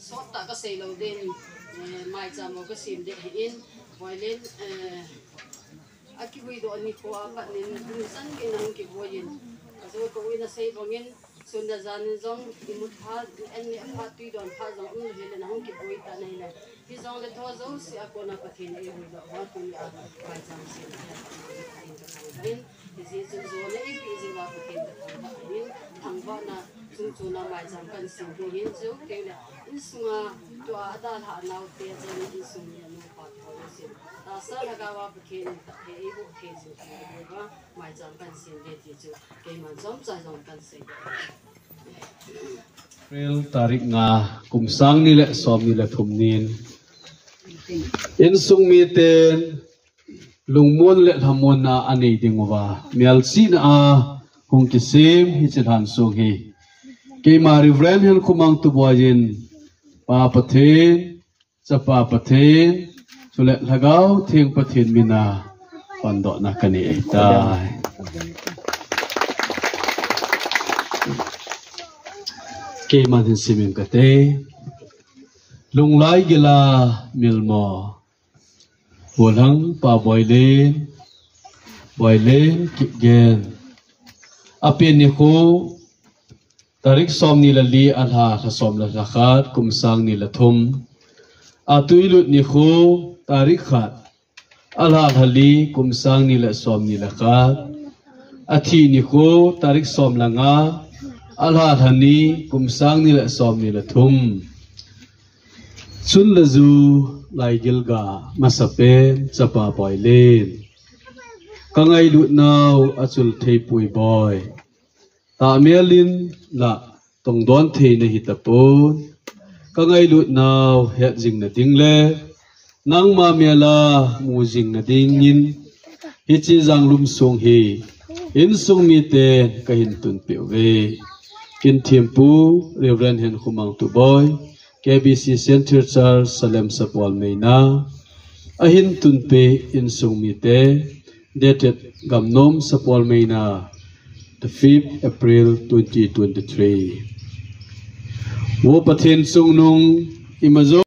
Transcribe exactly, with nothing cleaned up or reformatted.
Sot tah kasei lou ding, eh, maicham ho kasem ding ahin, Boilen, eh, akivui doh nikho a pat in, tuni chan gei in ahung kivui in, kajo kou in asei bang in, sun le jan in jong imu phat, an neh phat, tui don phat jong umlou hel in ahung kivui tan ahile, hijongle tho jouse a kona Pathen in eivui doh ho tuni a maicham sem ding ahin, Pathen kathangvah in, Hijeh chun jona eipeh jeh uva Pathen kathangvah ahin, thangvahna chungchon a maicham kahin sem ding ahin, chuteng le insunga tua adalhah naote, chule insung mi anupa te ho jousen tahsa lhagao a Pathen in phatthei eiboh thei jing thei ding uva maicham kahin sem ding ti chu keiman chomcha jong kahin sei ding. April tarik nga, kum sang ni le som ni le thum nin insung miten lungmon le lhamonna anei ding uva melchihna a hung kisem hiche lhan song hi keima Reverend Henkho Mangtuboi in Pa Pathen, Chapa Pathen, chule Lhagao Theng Pathen mina pandohna kanei ahitai. Keiman hin sim inge kate. Lunglai gila milmo. Volhang Pa Boilen, Boilen Kipgen. Apen nikho, tarik som ni le li, alha lha som le lha khat, kum sang ni le thum. Atuilut nikho, tarik khat, alha lha li, kum sang ni le som ni le khat. Athi nikho, tarik som le nga, alha lha ni, kum sang ni le som ni le thum. Chun le ju laigil ga masapen Chapa Boilen. Ka ngailut nau achul thei poi Boi. Tahmel in la tongdon thei nahi tapon. Ka ngailut nau het jing na ding le nangma mel a mu jing na dingin hiche janglum song hi insung miten kahin tunpeh uve. Kin thempu Reverend Henkho Mangtuboi, K B C Central Church, Salem Sapual Meina, ahin tunpeh insung mite, dated Gamnom Sapual Meina, the fifth April twenty twenty-three. Vo Pathen chungnung, ima jo